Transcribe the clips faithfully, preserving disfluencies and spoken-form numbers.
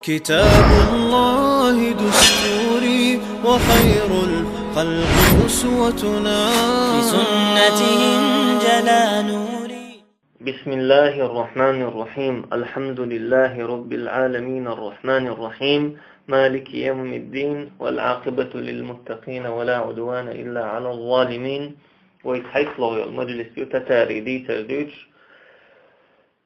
كتاب الله دستوري وخير الخلق أسوتنا. بسنته انجلى نوري. بسم الله الرحمن الرحيم. الحمد لله رب العالمين الرحمن الرحيم مالك يوم الدين والعاقبة للمتقين ولا عدوان إلا على الظالمين. Вай хьайслагӀа йолу мажлис ю татари дийцар дуьйцуш.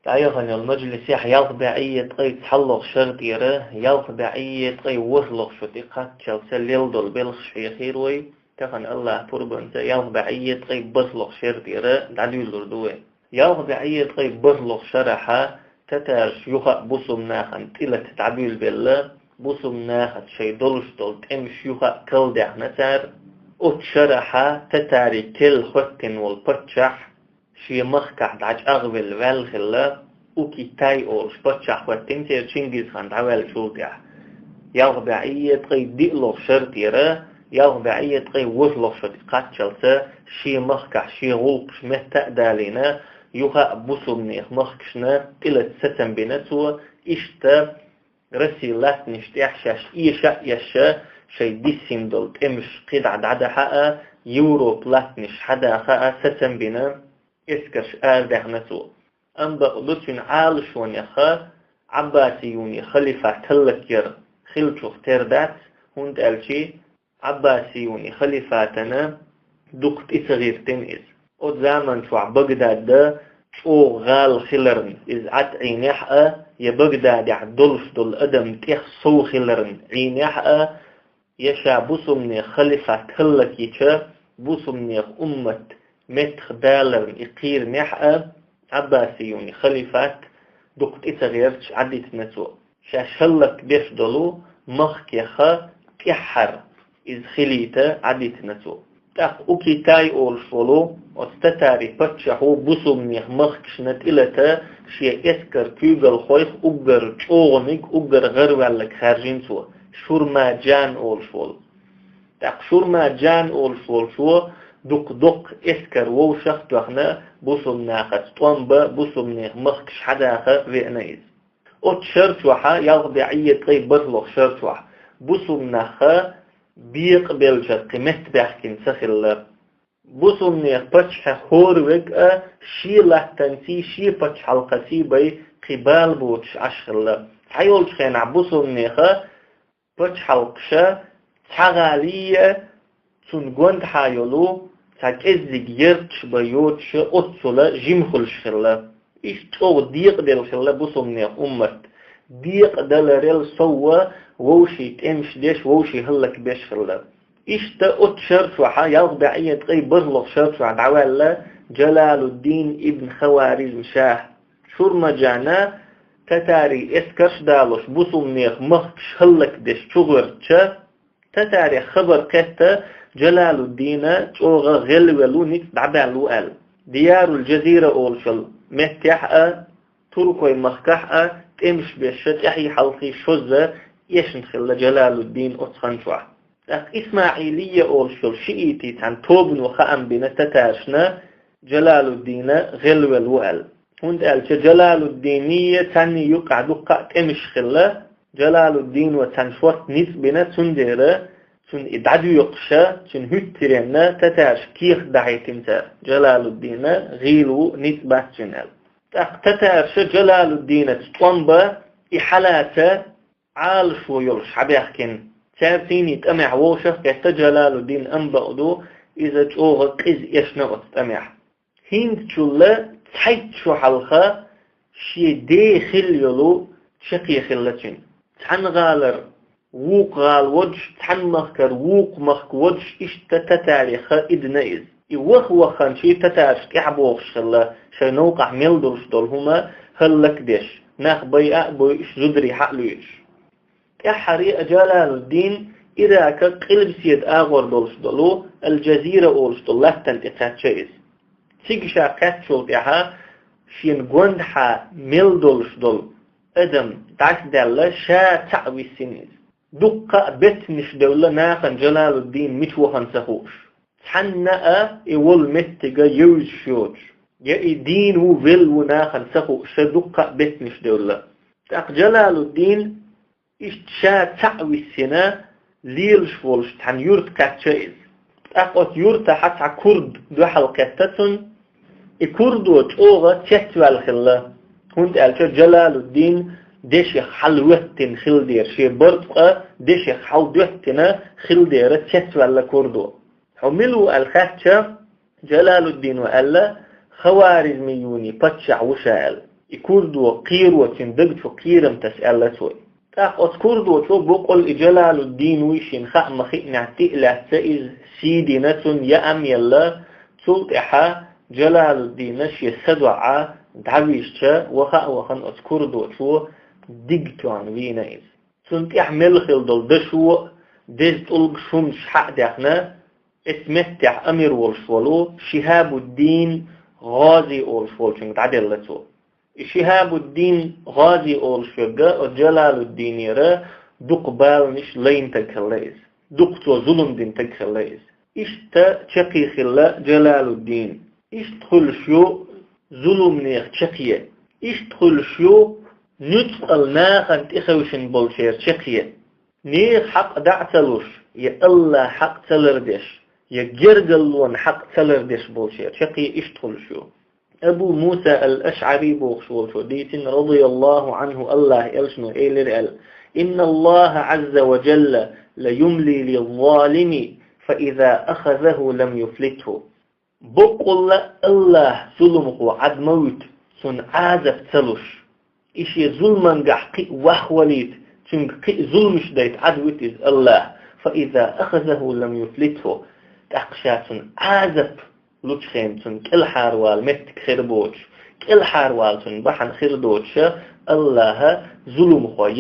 ДӀаяхана йолу мажлисехь ялх бӀе ткъе цхьаллох шар тӀера, ялх бӀе ткъе ворхӀлох шо тӀе кхаччалца лелла долу белхаш хьехийра вай. Тахана Аллахь пурбанца ялх бӀе ткъе бархӀлох шар тӀера дӀадуьйлур ду вай. Ялх бӀе ткъе бархӀлох шарахьа татараш юха а бусулба нахана тӀилат дӀабуьйлабелла, бусулба нахаца шайн долуш долу тӀемаш юха а калдаьхна цара. Оцу шарахьа татари кел хӀоьттина волу паччахь шен махкахь дӀачӀагӀвелла ваьлла хилла, Укитай олуш паччахь хӀоьттина церан Чингизхан дӀаваьллачул тӀаьхьа. Ялх бӀе ткъе диълох шар тӀера, ялх бӀе ткъе ворхӀлох шо тӀе кхаччалца, шен махкахь шен гӀуллакхаш метта а далийна, юха а бусулбанех махкашна тӀилат сацам бина цо, иштта Россин латтанаш тӀехь шаьш эша а эшша, шайн диссина долу тӀемаш кхидӀа дӀадахьа а, Европа латтанаш хьадаха а сацам бина, эскарш арадаьхна цо. Амма бакъду цуьнан Ӏалашонеха Ӏаббасиюни халифат хӀаллакъяр хиллачух тера дац, хӀунда аьлча Ӏаббасиюни халифатана дукха тӀе ца гӀиртина иза. Оцу заман чохь Багдада чӀогӀа гӀала хиларна иза Ӏад Ӏийнехь а, я Багдадехь долуш долу адам тӀех сов хиларна Ӏийнехь а, я ша бусулбанех халифат хӀаллакйича, бусулбанех уммат меттах даларна и кхийринехь а, Ӏаббасиюни халифат дукха тӀе ца гӀерташ Ӏадитина цо. Шаьш хӀаллакдеш долу махкеха тӀаьххьара иза хилийта Ӏадитина цо. ТӀаккха Укитай олуш волу оцу татари паччахьо бусулбанех махкашна тӀилата шен эскар куьйгалхойх уггар чӀогӀаниг, уггар гӀараваьллаг хаьржина цо, Шурмаджан олуш волу. ТӀаккха Шурмаджан олуш волчо дукха доккха эскар вовшах а тоьхна, бусулбанахаца тӀом бан, бусулбанех махкаш хьадаха веана иза. Оцу шар чохьа, ялх бӀе ткъе бархӀлох шар чохь, бусулбанахха бекъабеллачара кхин метта баьхкина ца хилла. Бусулбанех паччахьех хӀора верг а шен латтанций, шен пачхьалкхаций бен кхин бала боцуш Ӏаш хилла. Цхьайолчу хенахь бусулбанеха пачхьалкхаша цхьа гӀалий а, цунна гондахьа йолу цхьа кӀеззиг ярташ бан йоцуша оццула жима хуьлуш хилла. Иштта чӀогӀа декъаделла хилла бусулбанех уммат. Декъадаларел совва вовшийн тӀемаш деш, вовшийн хӀаллакбеш хилла. Иштта оцу шар чохьа, ялх бӀе ткъе бархӀлох шар чохь дӀаваьлла Джалалуддин ибн Хаваризм-Шах. Шурмаджана татарийн эскарш а далош, бусулбанех махкаш хӀаллакдеш чугӀертача, татарех хабар кхетта Джалалуддина чӀогӀа гӀелвелла ву, ницкъ дӀабаьлла ву аьлла. Диярул-Джазира олуш йолу меттехь а, туркойн махкахь а тӀемаш беш, тӀаьхьий хьалхий шозза эшна хилла Джалалуддин оцу хан чохь. ТӀаккха ИсмаӀилия олуш йолу шиитийн цхьана тобано хаам бина татаршна Джалалуддина гӀелвелла ву аьлла. ХӀунда аьлча Джалалуддиний царний юккъехь дуккха а тӀемаш хилла, Джалалуддино царна шортта ницкъ бина, цундела цунна и дӀадоькъуша, цуьнан хӀуьттаренна татарша кехат дахьийтина цара, Джалалуддина гӀийла ву, ницкъ бац цуьнан аьлла. ТӀаккха татарша Джалалуддинаца тӀом бан и хьалаца Ӏалашо йолуш хьабаьхкина. Цаьрцийний тӀамехь вовшах а кхетта Джалалуддин, амма бакъду, иза чӀогӀа къиза эшна оцу тӀамехь. ХӀинцачул цхьайтта шо хьалха шен ден хилла йолу чаккхе хилла цуьнан. Цхьана гӀалара вукху гӀала водуш, цхьана махкара вукху махка водуш, иштта татарех идина иза. И ваха-ваханчий татараш тӀаьхьабохуш хилла, шайн новкъахь мел долуш долу хӀума хӀаллакдеш, нах байа а бойуш, зударий хьа а луьйш. ТӀаьххьара а Джалалуддин Иракан къилбаседа агӀор долуш долу Аль-Джазира олуш долу латтана тӀе кхаьчча иза. Цига ша кхаьччул тӀаьхьа шена гондахьа мел долуш долу адам дӀасадаьлла, ша цхьаъ виссина иза. Дуккха а беттанаш девлла нахана Джалалуддин мича вахана ца хууш. Цхьанна а и волу меттига евзаш йоцуш, я и дийна ву, велла ву нахана ца хууш, ша дуккха а беттанаш девлла. ТӀаккха Джалалуддин Иштта ша цхьаъ виссина, лелаш волуш цхьана юрта кхаьчча иза. ТӀаккха оцу юртахьа цхьа курд дуьхьал кхетта цунна, и курдо чӀогӀа цецваьлла хилла, хӀунда аьлча Джалалуддин дешех хьалавоьттина хилла дера, шен барт къа дешех хьалдоьттина хилла дера цецваьлла курдо. Хьо мила ву аьлла хаьттича, Джалалуддино аьлла, Хаваризмиюний паччахь ву ша аьлла. И курдо кхеро цуьнан даг чу кхерам таса аьлла цо. ТӀаккха оцу курдочо боккъал и Джалалуддин вуй шена хаа ма хиънехь тӀе а лаьцна иза сий дина цунна яа а елла, цул тӀаьхьа Джалалуддина шен са доӀа дӀавижча, ваха а вахана оцу курдочо диг тоьхна вийна иза. Цунна тӀехь мел хилла долу дашо а, деза тӀулгаш хӀуманаш хьа а даьхна, оцу меттехь амир волуш волу Шихабуддин ГӀази олуш волчуьнга дӀаделла цо. И Шихабуддин ГӀази олуш верг оцу Джалалуддинера дукха баланаш лайна стаг хилла иза. Дукха цо зулам дина стаг хилла иза. Иштта чаккхе хилла Джалалуддин. Иштта хуьлуш ю зуламнех чаккхе. Иштта хуьлуш ю нуьцкъала нахана тӀехевшина болчеран чаккхе. Нехан хьакъ дӀа а ца луш, я АллахӀан хьакъ ца лардеш, я гергарлонан хьакъ ца лардеш болчеран чаккхе иштта хуьлуш ю. Абу Муса ал-АшӀари бохуш волчо дийцина, радияллаху Ӏанху, АллахӀан элчано элира аьлла: «Инна Аллаха Ӏазза ва Джалла ла юмли лиззалими, фа иза ахазаху лам юфлитху». Боккъалла АллахӀа зуламхо Ӏад ма вуьту, цунна Ӏазап ца луш. И шен зуламангахь кхин а вахвалийта, цуьнга кхин а зуламаш дайта Ӏад вуьту иза АллахӀа, фа иза ахазаху лам юфлитху. ТӀаккха ша цунна Ӏазап лучу хенахь цунна кӀелхьарвала меттиг хир боцуш, кӀелхьарвала цунна бахьана хир доцуша, АллахӀа зуламхой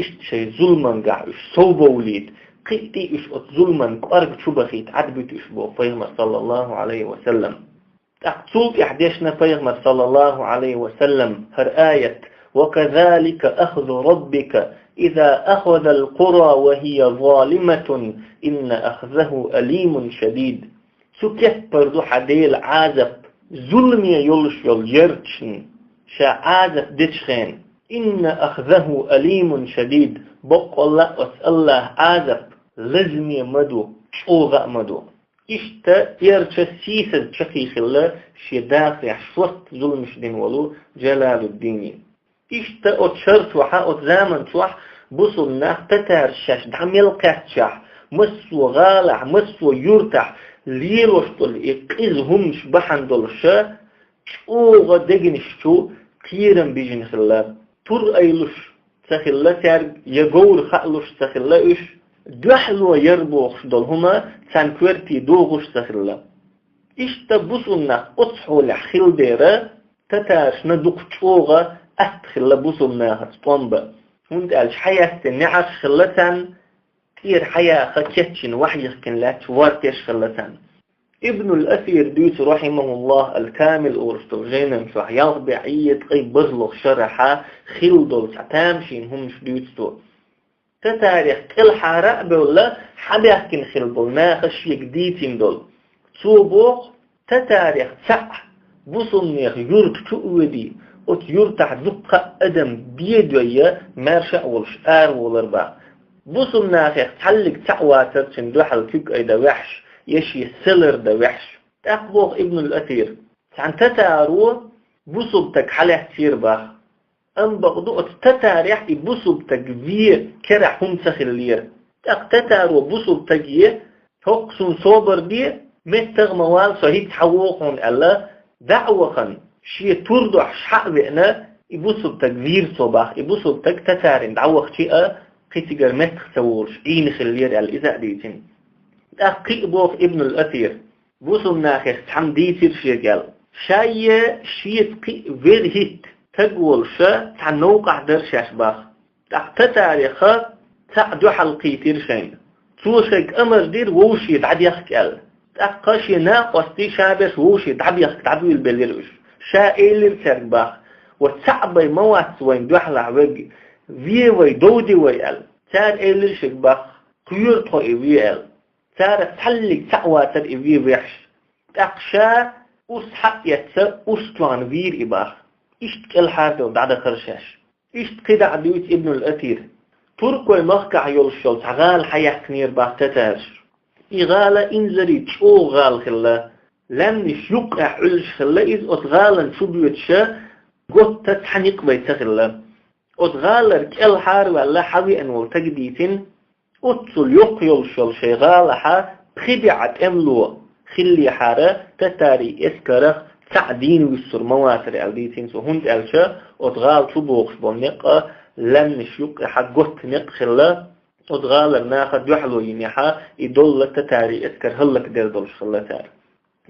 иштта шайн зуламангахь уьш совбовлийта, кхин а тӀе уьш оцу зуламан кӀорга чу бахийта Ӏад буьту уьш боху пайхамар, саллаллаху Ӏалайхи ва саллам. ТӀаккха цул тӀаьхьа дешна пайхамар, саллаллаху Ӏалайхи ва саллам, хӀара аят: «Ва казалика ахзу раббика иза ахазал къура ва хия залиматун, инна ахзаху алимун шадид». Цу кеппара ду хьан Делан Ӏазап, зуламе йолуш йолу ярташна ша Ӏазап дечу хенахь. «Инна ахзаху алимун шадид», боккъалла а оцу АллахӀан Ӏазап лазаме ма ду, чӀогӀа а ма ду. Иштта эрча сийсаза чаккхе хилла шен дакъехь шортта зуламаш дина волу Джалалуддине. Иштта оцу шар чохь а, оцу заман чохь а бусулба нах татараш шаьш дӀа мел кхаьччахь, массо а гӀалахь, массо а юртахь лелош долу и къиза хӀуманаш бахьана долуша, чӀогӀа дегнаш чу кхерам бижина хилла. Тур айлуш ца хилла цаьрга, я говр хаалуш ца хилла уьш, дуьхьало яр бохуш долу хӀума царна коьрте догӀуш ца хилла. Иштта бусулба нах оцу хьолехь хилла дера, татарашна дукха чӀогӀа атта хилла бусулба нахаца тӀом бан. ХӀунда аьлча хьаяьстина неӀарш хилла царна, тӀера хьаяха кечйина вахьйихкина лаьтташ вортеш хилла царна. Ибнул Асир дуьйцу, рахьимахуллах, Ал-Камил олуш долу жайнан чохь ялх бӀе ткъе бархӀалгӀа шарахь хилла долу цхьа тамашийна хӀуманаш дуьйцу цо. Татарех кӀелхьара а бевлла, хьабаьхкина хилла болу наха шега дийцина долу. Цо боху, татарех цхьаъ бусулнех юрта чу а ведий, оцу юртахь дуккха а адам бен а дойя, маьрша а волуш араволар бах. Бусулнахех цхьаллиг цхьаъ вацара цуьнан дуьхьал куьг айда ваьхьаш я шен са лардан ваьхьаш. ТӀаккха боху Ибнул Асир, цхьана татаро бусулба стаг хьалаьццера бах. Амма бакъду оцу татарехь и бусулба стаг вен керахь хӀума ца хиллера. ТӀаккха татаро бусулба стаге: «ХӀокху суна собар де, меттах а ма вала, со хӀинцца хьан вогӀу хьуна», — аьлла, дӀа а вахана, шен тур дохьуш хьа а веана, и бусулба стаг вийра цо бах, и бусулба стаг татарина дӀавахча а, кхин цигара меттах ца волуш, Ӏийна хиллера аьлла, иза а дийцина. ТӀаккха кхин а боху Ибнул Асир, бусулнахех цхьамма дийцира шега аьлла. Шайе шеца кхин а вер хӀитта стаг волуша цхьа новкъахь дара шаьш бах. ТӀаккха татареха цхьаъ дуьхьал кхийтира шайна. Цо шайга амар дира вовший дӀадехка аьлла. ТӀаккха шен накъостий ша берш вовший дӀабехка дӀабуьйлабелира уьш. Ша элира цаьрга бах: «Ва цхьаъ бен ма вац вайна дуьхьалахь верг, вен вай, довде вай», — аьлла. Цара элира шега бах: «Кхоьру тхо и вен», — аьлла. Царах цхьаллиг цхьаъ вацара и вен ваьхьаш. ТӀаккха ша урс хьа а эцна, урс тоьхна вийра и бах. Иштта кӀелхьардала дӀадахара шаьш. Иштта кхидӀа а дуьйцу Ибнул Асир. Туркой махкахь йолуш йолу цхьа гӀала хьаяьккхинера бах татараш. И гӀала инзаре чӀогӀа гӀала хилла. Лаьмнаш юккъехь Ӏуьллуш хилла иза, оцу гӀалана чу боьдуш готта цхьа некъ бен ца хилла. Оцу гӀалара кӀелхьара а ваьлла, хьавеана волу стага дийцина, оццул йоккха йолуш йолу шайн гӀалахь пхи бӀе тӀемало хиллехьара, татарийн эскарах цхьаъ дийна вуьссур ма вацара аьлла дийцина цо, хӀунда аьлча оцу гӀала чу богӀуш болу некъ лаьмнаш юккъехь готта некъ хилла, оцу гӀалара наха дуьхьало йинехь, и доллу татарийн эскар хӀаллакдер долуш хилла цара.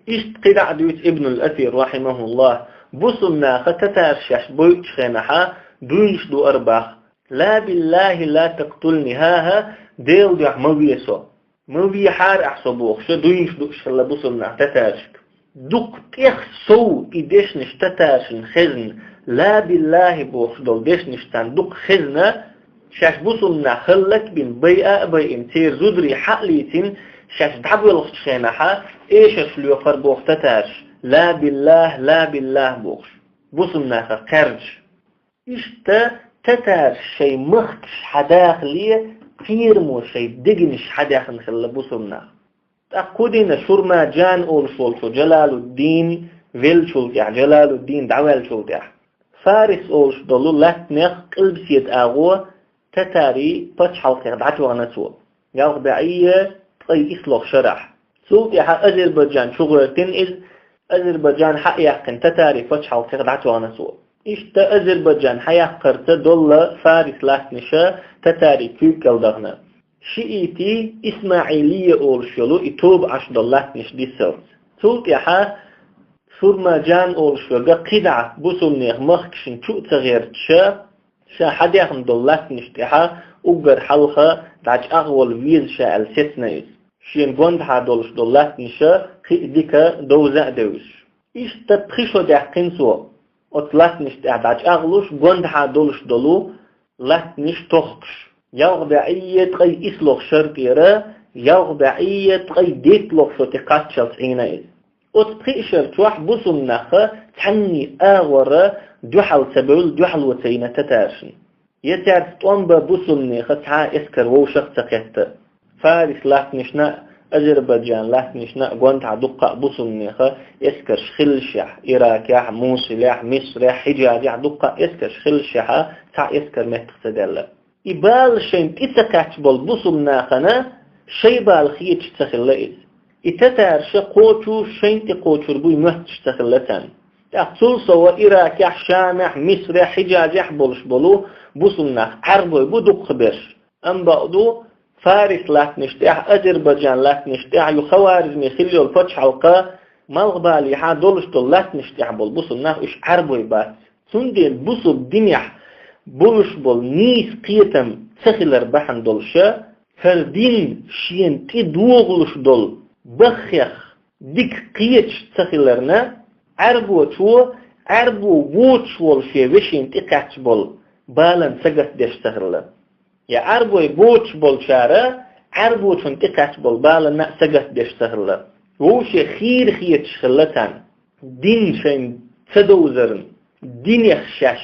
Иштта кхидӀа а дуьйцу Ибнул Асир, рахьимахуллахь, бусулба наха татараш шаьш бойтучу хенахь дуьйцуш ду ара бах: «Ла биллахи ла тактулни, хӀа-хӀа, Делан дуьхьа ма ве со. Ма вехьара ахь со», — бохуш, дуьйцуш дууш хилла бусулба нах татарашка. Дукха тӀех сов и дешнаш татаршна хезна, «Ла биллахи» бохуш долу дешнаш царна дукха хезна, шаьш бусулба нах хӀаллакбина, байа а байина, церан зударий хьа а лийцина, шаьш дӀабоьлхучу хенахь эшарш лоькхура боху татараш, «Ла биллахь, ла биллахь» бохуш, бусулба нахах кхаьрдаш. Иштта татараш шайн махкаш хьадахале, кхерамо шайн дегнаш хьадаьхна хилла бусулба нах. ТӀаккха кху дийнахь Шурмаджан олуш волчо Джалалуддин веллачул тӀаьхьа, Джалалуддин дӀаваьллачул тӀаьхьа, Фарис олуш долу латтанех къилбаседа агӀо татарийн пачхьалкхех дӀатоьхна цо, ялх бӀе ткъе исс лоху шарахь. Цул тӀаьхьа Азербайджан чу гӀоьртина иза, Азербайджан хьа а яьккхина, татарийн пачхьалкхех дӀатоьхна цо. Иштта Азербайджан хьаяккхарца доллу Фарис латтанаш татарийн куьйга кӀел дахана. Шиитийн Исмаилия олуш йолу и тоба Ӏаш долу латтанаш дисалц. Цул тӀаьхьа Шурмаджан олуш верг кхидӀа бусулба нехан махкашна чу а ца гӀерташ, ша хьадаьхна долу латтанаш тӀехь уггар хьалха дӀачӀагӀвала веза ша аьлла сецна иза, шена гондахьа долуш долу латтанаш кхин а дика довза а девзаш. Иштта пхи шо даьккхина цо, оцу латтанаш тӀехь дӀачӀагӀлуш, гондахьа долуш долу латтанаш тохкуш. Ялх бӀе ткъе исс лоху шар тӀера ялх бӀе ткъе дейтта лоху шо тӀекхаччалц Ӏийна иза. Оцу пхи шар чохь бусулба нах цхьанний агӀор дуьхьал ца бевлла, дуьхьало ца йина татаршна. Я цаьрца тӀом бан бусулба нехан цхьа а эскар вовшах а ца кхетта. Фарис латтанашна а, Азербайджан латтанашна а гондахьа дуккха а бусулба нехан эскарш хиллашехь, Иракехь, Мусулехь, Мисрехь, Хьиджазехь дуккха а эскарш хиллашехь, цхьа эскар меттах ца даьлла. И бала шайна тӀе ца кхаьчна болу бусулба нахана шайн бала хеташ ца хилла иза. И татарша кхочуш шайна тӀе кхочур буй моьтташ ца хилла царна. ТӀаккха цул сов Иракехь, Шамехь, Мисрехь, Хьиджазехь болуш болу бусулба нах Ӏаьрбой бу дуккха берш. Амма бакъду, Фарис латтанаш тӀехь, Азербайджан латтанаш тӀехь, ю Хаваризми хилла йолу пачхьалкх, малхбалехьа долуш долу латтанаш тӀехь болу бусулба нах уьш Ӏаьрбой бац. Цундела бусулба динехь болуш болу нийса кхетам ца хилар бахьана долуша, хӀара дин шена тӀе догӀалуш долу баххех дика кхеташ ца хиларна, Ӏаьрбочо Ӏаьрбо воцуш волу шен вешина тӀе кхаьчна болу баланна сагатдеш ца хилла. Я Ӏаьрбой боцуш болчара Ӏаьрбочунна тӀе кхаьчна болу баланна а сагатдеш ца хилла. Вовше хийра хеташ хилла царна, дин шайна ца довзарна, динех шаьш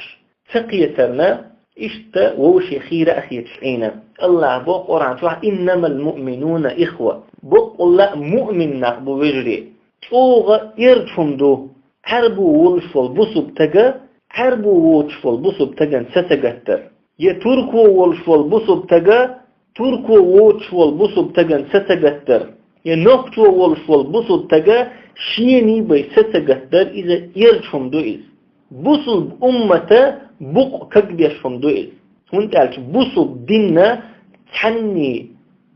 ца кхетарна, иштта вовше хийра а хеташ Ӏийна. АллахӀа боху Къуръан чохь: «Иннамал муъминуна ихва». Баккъалла а муъмин нах бу вежарий. ЧӀогӀа эрча хӀума ду Ӏаьрбо волуш волу бусулба стага Ӏаьрбо воцуш волу бусулба стагана са ца гатдар. Я турко волуш волу бусулба стага турко воцуш волу бусулба стагана са ца гатдар. Я нохчо волуш волу бусулба стага шений бен са ца гатдар, иза эрча хӀума ду иза. Бусулба уммата букъ кагбеш хӀума ду иза. ХӀунда аьлча бусулба динна цхьанний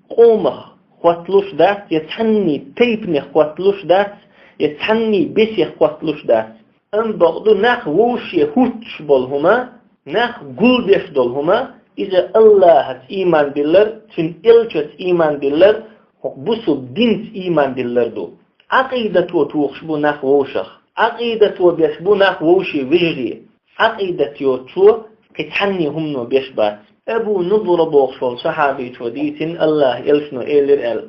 къомах хотталуш дац, я цхьанний тайпанех хотталуш дац, я цхьанний бесех хотталуш дац. Амма бакъду нах вовше хӀуттуш болу хӀума, нах гулдеш долу хӀума, иза АллахӀаца ийман диллар, цуьнан элчаца ийман диллар, хӀокху бусулба динца ийман диллар ду. Ӏакъидато тухуш бу нах вовшах. Ӏакъидато беш бу нах вовшийн вежарий. Ӏакъидат йоцучо кхин цхьанний хӀумано беш бац. Абу Нудра бохуш волу сахьабичо дийцина, АллахӀан элчано элира аьлла,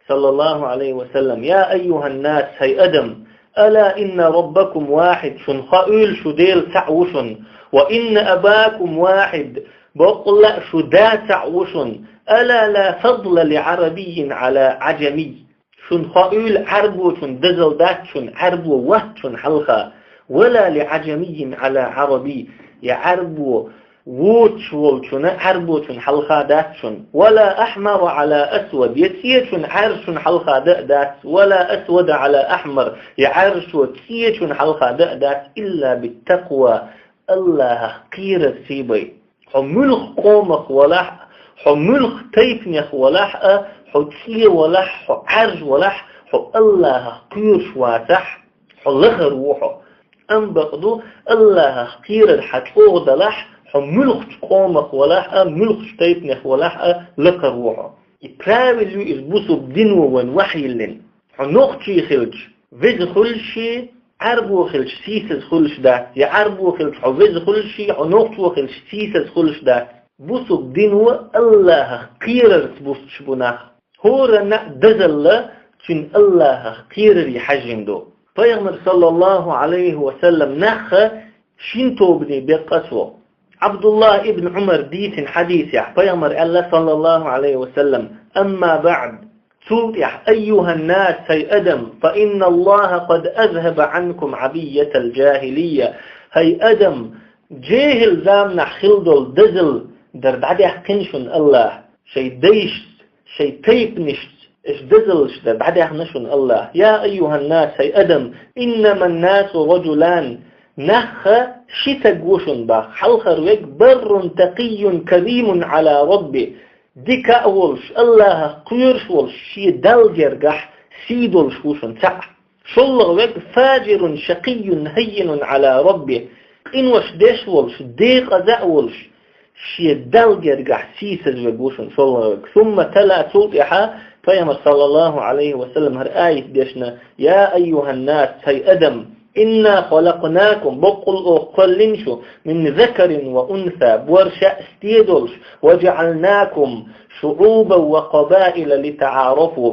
саллаллаху Ӏалайхи ва саллам: «Я айюхӀан-нас, хӀай адам, ала инна раббакум вахьид, шуна хаийла шу Дела цхьаъ ву шуна, ва инна абакум вахьид, Боккъала а шу дацахь ву шун. ألا لا فضل لعربي على عجمي. Шун хоуьйла Ӏаьрбочун дезал дац шун, Ӏаьрбо вац шун хьалха. ولا لعجمي على عربي. Я Ӏаьрбо воцуш волчунна Ӏаьрбочун хьалха дац шун. ولا أحمر على أسود. Я цӀечун Ӏаьржачун хьалха да а дац. ولا أسود على أحمر. Я Ӏаьржачо цӀечун хьалха да а дац. إلا بالتقوى. Аллахах кхерар сий бай. Хьо муьлха къомах валахь а, хьо муьлха тайпанех валахь а, хьо цӀе валахь, хьо Ӏаьржа валахь, хьо Аллахах кхоьруш вацахь, хьо лахара ву хьо. Амма бакъду, Аллахах кхерар хьа чӀогӀа далахь, хьо муьлхачу къомах валахь а, муьлхачу тайпанех валахь а, лакхара ву хьо. И правил ю иза бусалба дино вайна вахьйиллина. Хьо нохчи хилча, веза хуьлуш, Ӏаьрбо хилча, сийсаза хуьлуш дац. Я Ӏаьрбо хилча, хьо веза хуьлуш, хьо нохчо хилча, сийсаза хуьлуш дац. Бусалба дино Аллахах кхерарца бусташ бу нах. ХӀоранна а дозалла цуьнан Аллахах кхераре хьаьжжина ду. Пайхамар, саллаллаху Ӏалайхи ва саллам, нахха шина тобане бекъа цо. Ӏабдуллах ибн Ӏумара дийцина хьадисехь Пайхамара аьлла, саллаллаху Ӏалайхи ва саллам: أما بعد. Цул тӀаьхьа: أيها الناس, хӀай адам, فإن الله قد أذهب عنكم عبية الجاهلية. ХӀай адам, жехӀил заманахь хилла долу дозалла дар дӀадаьккхина шуна Аллаха, шайн дайшца, шайн тайпанашца, уьш дозаллаш дар дӀадаьхна шуна Аллаха. يا أيها الناس, хӀай адам, إنما الناس رجلان. Нахха ши стаг ву шуна боху, хьалхара верг: بر تقي كريم على ربه. Дика а волуш, Аллахах кхоьруш волуш, шен Далла гергахь сий долуш ву шуна цхьаъ. ШоллагӀа верг: فاجر شقي هين على ربه. Къинош деш волуш, декъаза а волуш, шен Далла гергахь сийсаза верг ву шуна шоллагӀа верг. ثم تلا, цул тӀаьхьа Пайхамара, саллаллаху Ӏалайхи ва саллам, хӀара аят дешна: يا أيها الناس, хӀай адам, إنا خلقناكم, боккъал оха кхоьллина шу, من ذكر وأنثى, боьрша а, сте а долуш, وجعلناكم شعوبا وقبائل لتعارفوا.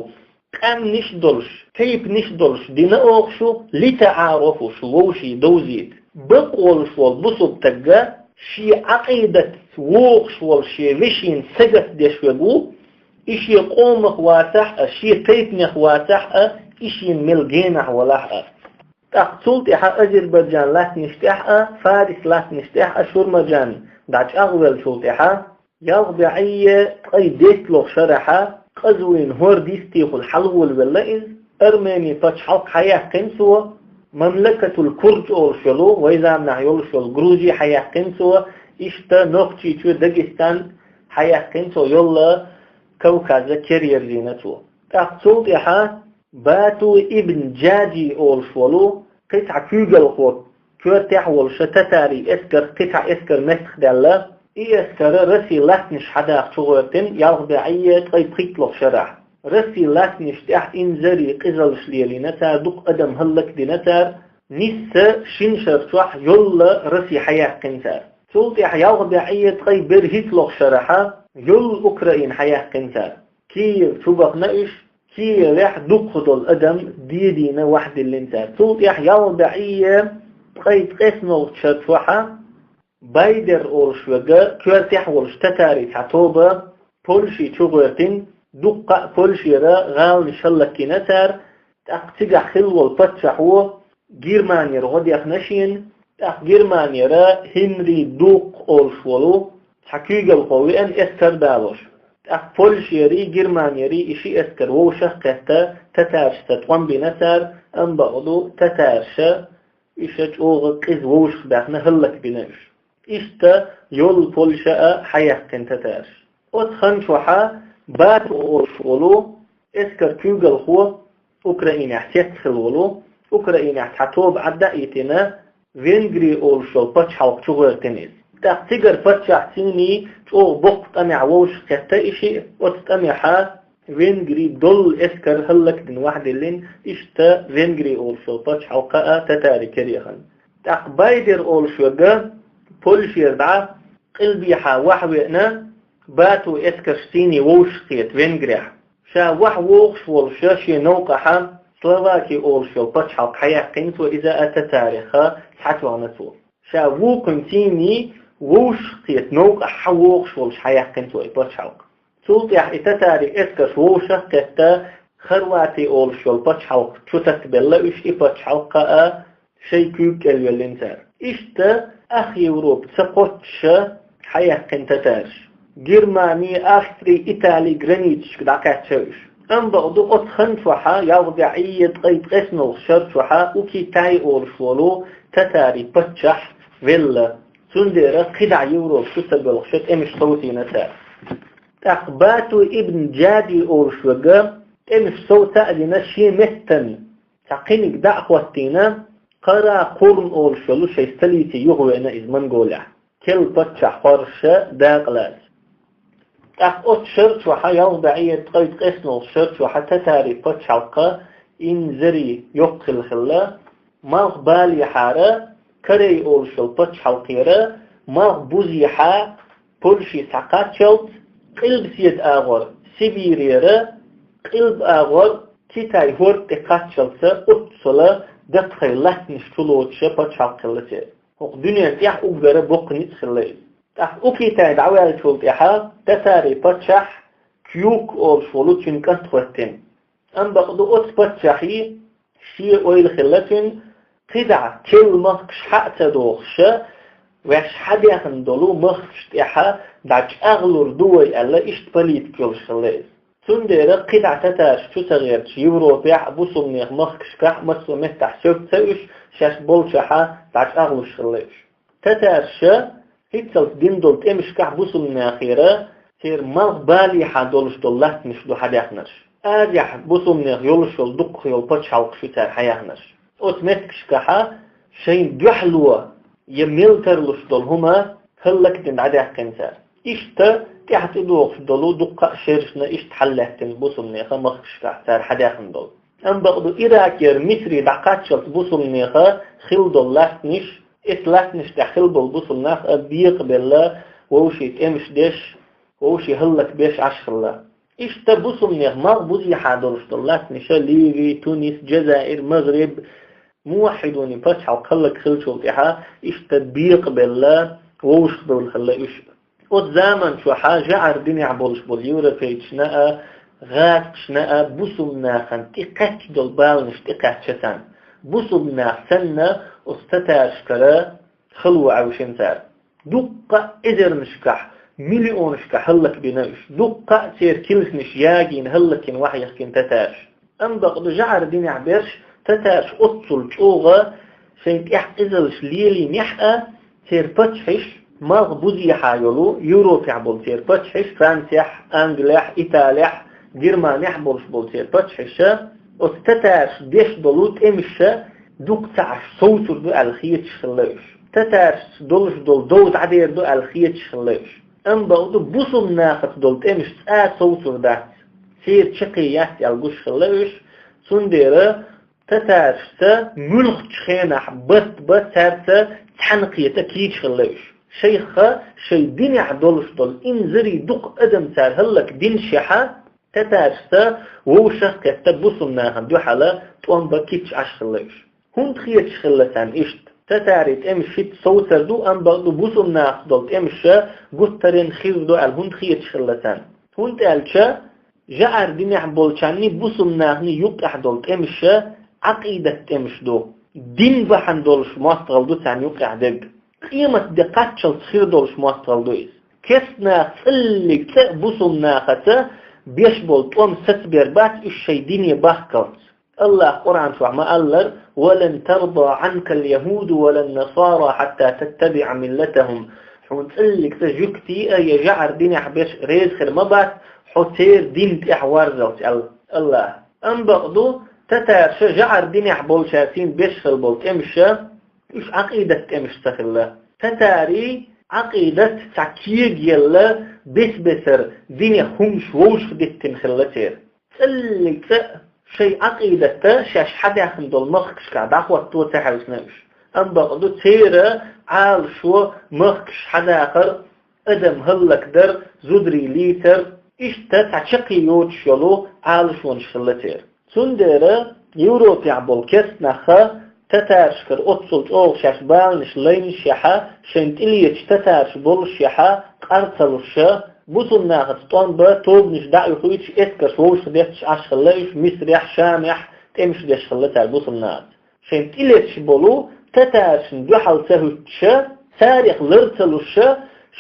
Къаьмнаш а долуш, тайпанаш а долуш дина оха шу, لتعارفوا, шу вовшийн довзийта. Бакъ волуш волу бусалба стаг шен Ӏакъидатца вогӀуш волу шен вешина сагатдеш верг ву, и шен къомах вацахь а, шен тайпанех вацахь а, и шена мел генахь валахь а. ТӀаккха цул тӀаьхьа Азербайджан латтанаш тӀехь а, Фарис латтанаш тӀехь а, Шурмаржан дӀачӀагӀвеллачул тӀаьхьа, ялх бӀе ткъе дейтталгӀа шарахь, Къазавин хӀорда йистехула хьалаволавелла иза, Армени пачхьалкх хьаяьккхина цо, Мамлакатул Курд олуш йолу, вай заманахь йолуш йолу Грузи хьаяьккхина цо, иштта Нохчийчоь, Дагестан хьаяьккхина цо, йолла Кавказа кераерзийна цо. ТӀаккха цул тӀаьхьа Бату ибн Джади олуш волу, кхин цхьа куьйгалхо, коьртехь а волуш, татарийн эскар, кхин цхьа эскар меттахдаьлла. И эскар Россин латтанаш хьадаха чугӀоьртина ялх бӀе ткъе пхийтталгӀа шарахь. Россин латтанаш тӀехь инзаре къизаллаш лелийна цара, дукха адам хӀаллакдина цара, нийсса шина шар чохь йолла Росси хьаяьккхина цара. Цул тӀаьхьа ялх бӀе ткъе берхӀитталгӀа шарахь йолла Украина хьаяьккхина цара. Киев чу бахана уьш, Киевехь дукхах долу адам дедийна вахьдиллина цара. Цул тӀаьхьа ялх бӀе ткъе ткъеснолгӀачу шар чохь Байдер олуш верг, коьртехь а волуш татарийн цхьа тоба, Польши чугӀоьртина, дуккха а Польшера гӀаланаш хӀаллакдина цара, тӀаккха цигахь хилла волу паччахьо Германера гӀо дехна шена, тӀаккха Германера Хенри Дукх олуш волу цхьа куьйгалхо веана эскар далош. ТӀаккха Польшерий, Германерий и ши эскар вовшах а кхетта, татарашца тӀом бина цара, амма бакъду татараша уьш чӀогӀа къиза вовшах баьхна, хӀаллакбина уьш. Иштта йолла Польша а хьаяьккхина татараш. Оцу хан чохь Бату олуш волу эскар куьйгалхо, Украинехь цецна хилла волу, Украинехь цхьа тоба Ӏадда а йитина, Венгри олуш йолу пачхьалкх чугӀоьртина иза. ТӀаккха цигара паччахьца цуьнан чӀогӀа боккха тӀамехь вовшах кхетта и шиъ, оцу тӀамехь Венгри доллу эскар хӀаллакдина вахьдиллина, иштта Венгри олуш йолу пачхьалкх а татари керехана. ТӀаккха Байдер олуш верг Польшера дӀа къилбехьа вахьа веана, Бату эскарш цуьнан вовшах кхета Венгрехь. Ша вахьа вогӀуш волуш шен новкъахь Словаки олуш йолу пачхьалкх хьаяьккхина цо, иза а татарех схьатоьхна цо. Ша вукхуьнан цуьнан вовшах кхета, новкъахь хьан вогӀуш волуш хьаяьккхина цо и пачхьалкх. Цул тӀаьхьа и татарийн эскарш вовшах а кхетта, Хорвати олуш йолу пачхьалкх чу таттабелла уьш, и пачхьалкх а шайн куьйга кӀел йоьллина цара. Иштта ах Европа ца кхоччуш хьаяьккхина татарш. Германи, Австри, Итали границашка дӀакхаьчча уьш. Амма бакъду, оцу хан чохьа, ялх бӀе ткъе ткъеснолгӀа шар чохьа, Укитай олуш волу татарийн паччахь велла. Цундела кхидӀа Европа чу ца боьлхуш тӀемаш совцийна цара. ТӀаккха Бату ибн Джади олуш верг тӀемаш совца а дина, шен меттана цхьа кхиниг дӀа а хӀоттийна, Къара-Къурн олуш йолу шайн столице юхавеана иза Монголехь, керла паччахь хорша дакъалаца. ТӀаккха оцу шар чохьа, ялх бӀе ткъе ткъеснолгӀа шар чохьа татарийн пачхьалкх инзаре йоккха хилла хилла, малхбалехьара, Корей олуш йолу пачхьалкхера, малхбузехьа, Польше схьакхаччалц, къилбаседа агӀор Сибирера, къилба агӀор Китай хӀорда тӀе кхаччалца, оццула даккхий латтанаш чулоцуш пачхьалкх хилла церан. ХӀокху дуьненна тӀехь уггара боккха ницкъ хилла иза. ТӀаккха Укитай дӀаваьллачул тӀаьхьа татарийн паччахь Кюк олуш волу цуьнан кӀант хӀоьттина. Амма бакъду, оцу паччахьан шен ойла хилла цуьнан, кхидӀа керла махкаш хьа а ца дохуш, ваьш хьадаьхна долу махкаш тӀехьа дӀачӀагӀлур ду вай аьлла, иштта политика йолуш хилла иза. Цундела кхидӀа татарш чу ца гӀерташ, Европехь а, бусулнех махкашкахь а, массо а меттехь соьга ца уьш, шаьш болчохьа дӀачӀагӀлуш хилла уьш. Татарша хӀинццалц дина долу тӀемашкахь бусулнахера церан малхбалехьа долуш долу латтанаш ду хьадаьхнарш. Азехь бусулнех йолуш йолу дуккха йолу пачхьалкхаш ю цара хьаяьхнарш. Оцу меттигашкахьа шайна дуьхьало я мел тарлуш долу хӀума хӀаллакдина дӀадаьккхина цара. Иштта тӀаьхьа тӀедогӀуш долу дуккха а шерашна иштта хьаллаьттина бусулнеха махкашкахь цара хьадаьхна долу. Амма бакъду, Иракера Мисри дӀакхаччалц бусулнеха хилла долу латтанаш, эс латтанаш тӀехь хилла болу бусулнах а бекъабелла, вовшийн тӀемаш деш, вовшийн хӀаллакбеш Ӏаш хилла. Иштта бусулнех малхбузехьа долуш долу латтанаша Ливи, Тунис, Джазаир, МагӀриб, муваххьидунийн пачхьалкх хӀаллакхиллачул тӀаьхьа иштта бекъабелла, вовшахбевлла хилла уьш. Оцу заман чохьа жаӀар динехь болуш болу европейцашна а, гӀазкхашна а бусулнахана тӀекхаьчча долу баланаш тӀекхаьчча царна. Бусулнах санна оцу татаршкара хало Ӏаьвшина цара. Дуккха а эзарнашкахь, миллионашкахь хӀаллакбина уьш. Дуккха а церан килсанаш ягийна, хӀаллакйина, вахьйихкина татарш. Амма бакъду, жаӀар динехь берш татарш оццул чӀогӀа шайн тӀехь къизаллаш лелийнехь а, церан паччахьаш, малхбузехьа йолу, Европехь болу церан паччахьаш, Францехь, Англехь, Италехь, Германехь болуш болу церан паччахьаша, оцу татарша деш долу тӀемаша дукха ца Ӏаш совцур ду аьлла хеташ хилла уьш. Татаршца долуш долу дов дӀадер ду аьлла хеташ хилла уьш. Амма бакъду, бусулнахаца долу тӀемаш цкъа а совцур дац. Церан чаккхе яц аьлла гуш хилла уьш, цундела татаршца муьлххачу хенахь барт бан цаьрца цхьаьна кхета кийча хилла уьш. Шайх шайн динехь долуш долу инзаре дукха адам цара хӀаллакдинашехьа, татаршца вовшах а кхетта бусулнахана дуьхьала тӀом бан кийча Ӏаш хилла уьш. ХӀунда хеташ хилла царна иштта? Татарийн тӀемаш хӀитта совцар ду, амма бакъду, бусулнахаца долу тӀемаша гуттаренна хир ду аьлла хӀунда хеташ хилла царна? ХӀунда аьлча жаӀар динехь болчарний, бусулнахний юккъехь долу тӀемаша Ӏакъидат тӀемаш ду. Дин бахьана долуш мостагӀалла ду царна юккъехь дерг. Къемат де кхаччалц хир долуш мостагӀалла ду иза. Керстанах цӀиллиг цӀа а бусулнахаца беш болу тӀом сацабер бац уьш шайн дине бахкалц. АллахӀа Къуръан чохь ма аллара: «ولن ترضى عنك اليهود ولا النصارى حتى تتبع ملتهم». Хьуна цӀиллиг цӀа жуьгтий а, я жаӀар динехь берш реза хир ма бац, хьо церан дин тӀехь варзалц, аьлла АллахӀа. Амма бакъду, татарша жаӀар динехь болчаьрцийна беш хилла болу тӀемаша, уьш Ӏакъидат тӀемаш ца хилла. Татарийн Ӏакъидат цхьа кегаелла, бес-бесара динех хӀуманаш вовшах диттина хилла церан. ЦӀиллиг цӀа а шайн Ӏакъидатта шаьш хьадаьхна долу махкашкахь дӀахӀотто ца хьаьвсина уьш. Амма бакъду, церан Ӏалашо махкаш хьадахар, адам хӀаллакдар, зударий лийцар, иштта цхьа чаккхе йоцуш йолу Ӏалашонаш хилла церан. Цундела Европехь болу керстанаха татарашкара оццул чӀогӀа шаьш баланаш лайнашехьа, шайн тӀелеташ татараш болушехьа, къар ца луша, бусулба нахаца тӀом ба, тобанаш дӀа а юхуьйтуш, эскарш вовшах детташ Ӏаш хилла уьш, Мисрехь, Шамехь тӀемаш деш хилла цара бусулба нахаца. Шайн тӀелеташ болу татарашна дуьхьал ца хӀуьттуша, царех лар ца луша,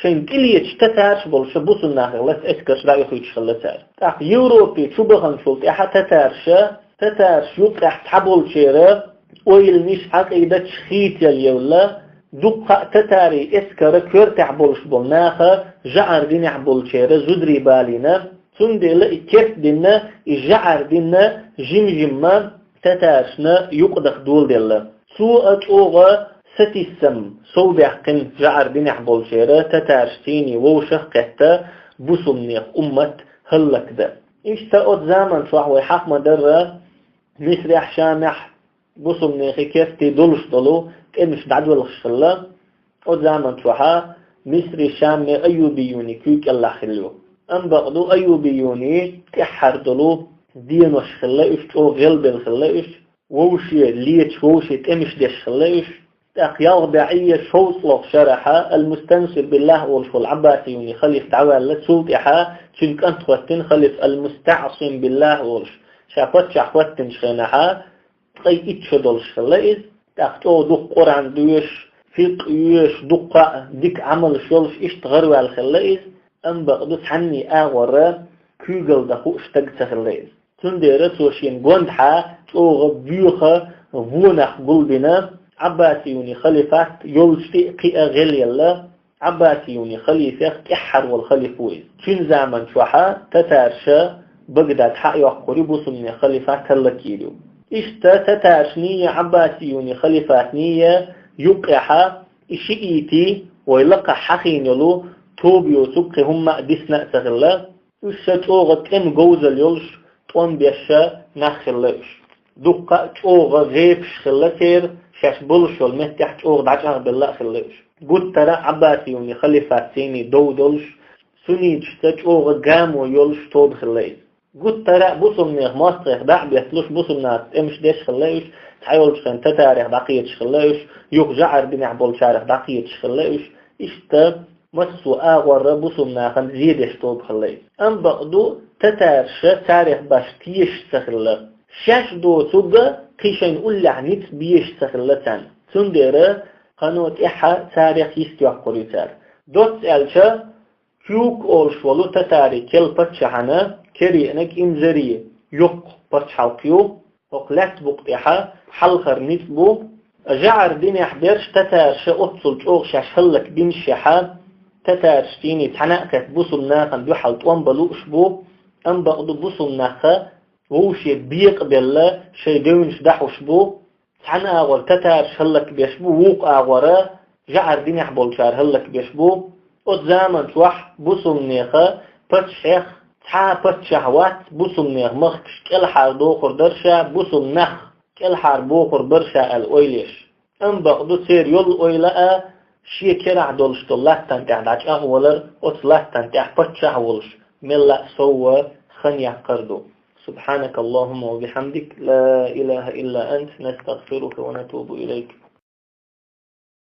шайн тӀелеташ татараш болуша бусулба нахах лаьцна эскарш дӀа а юхуьйтуш хилла цара. ТӀаккха Европе чу баханчул тӀаьхьа татараша, татараш юккъехь цхьаболчеран ойланаш, Ӏакъидаташ хийтаелла евлла, дуккха а татарийн эскаран коьртехь болуш болу наха жӀар динехь болчеран зударий балийна, цундела и керста дин, и жӀар дин жим-жимма татарашна юкъадаха доладелла. Цо а чӀогӀа сатийсам совбаьккхина жӀар динехь болчеран, татарашций вовшах а кхетта, бусулба нехан уммат хӀаллакдан. Иштта оцу заман чохь вай хьаха ма-дарра, Мисрехь, Шамехь бусулба нехан керстий долуш долу тӀемаш дӀадоьлхуш хилла. Оцу заман чохьа Мисри, Шамми айюбиюний куьйга кӀелахь хилла ю. Амма бакъду, айюбиюний тӀаьххьара долу денош хилла уьш, чӀогӀа гӀелбелла хилла уьш, вовше леташ, вовше тӀемаш деш хилла уьш. ТӀаккха ялх бӀе шовзткъалгӀа шарахьа Ал-Мустансир биллахь олуш волу Ӏаббасиюний халифа дӀаваьлла, цул тӀаьхьа цуьнан кӀант хӀоьттина халифа Ал-МустаӀсим биллахь олуш. Ша паччахь хӀоьттинчу хенахьа ткъе итт шо долуш хилла иза. ТӀаккха чӀогӀа дукха Къуръан доьшуш, фикъхӀ йоьшуш, дуккха а дика Ӏамалш йолуш, иштта гӀараваьлла хилла иза. Амма бакъду, цхьанний агӀор куьйгалла дан хууш стаг ца хилла иза. Цундела цо шена гондахьа чӀогӀа боьха вонах гулбина, Ӏаббасиюний халифат йолчу тӀе а кхиа гӀелъелла, Ӏаббасиюний халифех тӀаьххьара волу халифа ву иза. Цуьнан заман чохьа татараша Багдад схьа а йоккхур ю, бусулба нехан халифат хӀаллакйийр ю. Иштта татарашний, Ӏаббасиюний халифатний юккъехьа и шиитий вай лакхахь хьахийна йолу тоба йоцург кхин хӀумма а дисна а ца хилла. Уьш ша чӀогӀа тӀеман говзалла йолуш, тӀом беш нах хилла уьш. Дуккха а чӀогӀа гӀепаш хилла церан, шаьш болуш йолу меттехь чӀогӀа дӀачӀагӀбелла а хилла уьш. Гуттара а Ӏаббасиюний халифатций дов долуш, сунниташца чӀогӀа гамо йолуш тоба хилла иза. Гуттара а бусулба нехан мостагӀех дӀа а бетталуш, бусулба нахаца тӀемаш деш хилла уьш, цхьайолчу хенахь татарех дӀакхеташ хилла уьш, юха жӀар динехь болчарех дӀакхеташ хилла уьш. Иштта массо а агӀор бусулба нахана зе деш тоба хилла иза. Амма бакъду, татараша царех башха тешаш ца хилла. Шаьш доцург кхин шайна уллехь ницкъ безаш ца хилла царна. Цундела кхано тӀаьхьа царех йист йоккхур ю цара. Доцца аьлча, Кюк олуш волу татарийн керла паччахьана кереънарг Имзари йоккха пачхьалкх ю. ХӀокху лаьттан букъа тӀехь хьалхара ницкъ бу. ЖӀар динехь берш татараша оццул чӀогӀа шаьш хӀаллакбинашехь, татарашций цхьана а кхетта бусулба нахана дуьхьал тӀом бан лууш бу, амма бакъду бусулба нах вовше бекъабелла шайн девнаш дӀахьуш бу. Цхьана агӀор татараш хӀаллакбеш бу, вукху агӀор жӀар динехь болчара хӀаллакбеш бу. Оцу заман чохь бусулба нехан паччахьех цхьа а паччахь вац, бусулба нехан махкаш кӀелхьара дохур дара ша, бусулба нах кӀелхьара бохур бара ша аьлла ойла еш. Амма бакъду, церан йолу ойла а шен керахь долуш долу латтана тӀехь дӀачӀагӀвалар, оцу латтана тӀехь паччахь а волуш, мелла а сов хан яккхар ду. سبحانك اللهم وبحمدك، لا إله إلا أنت، نستغفرك ونتوب إليك.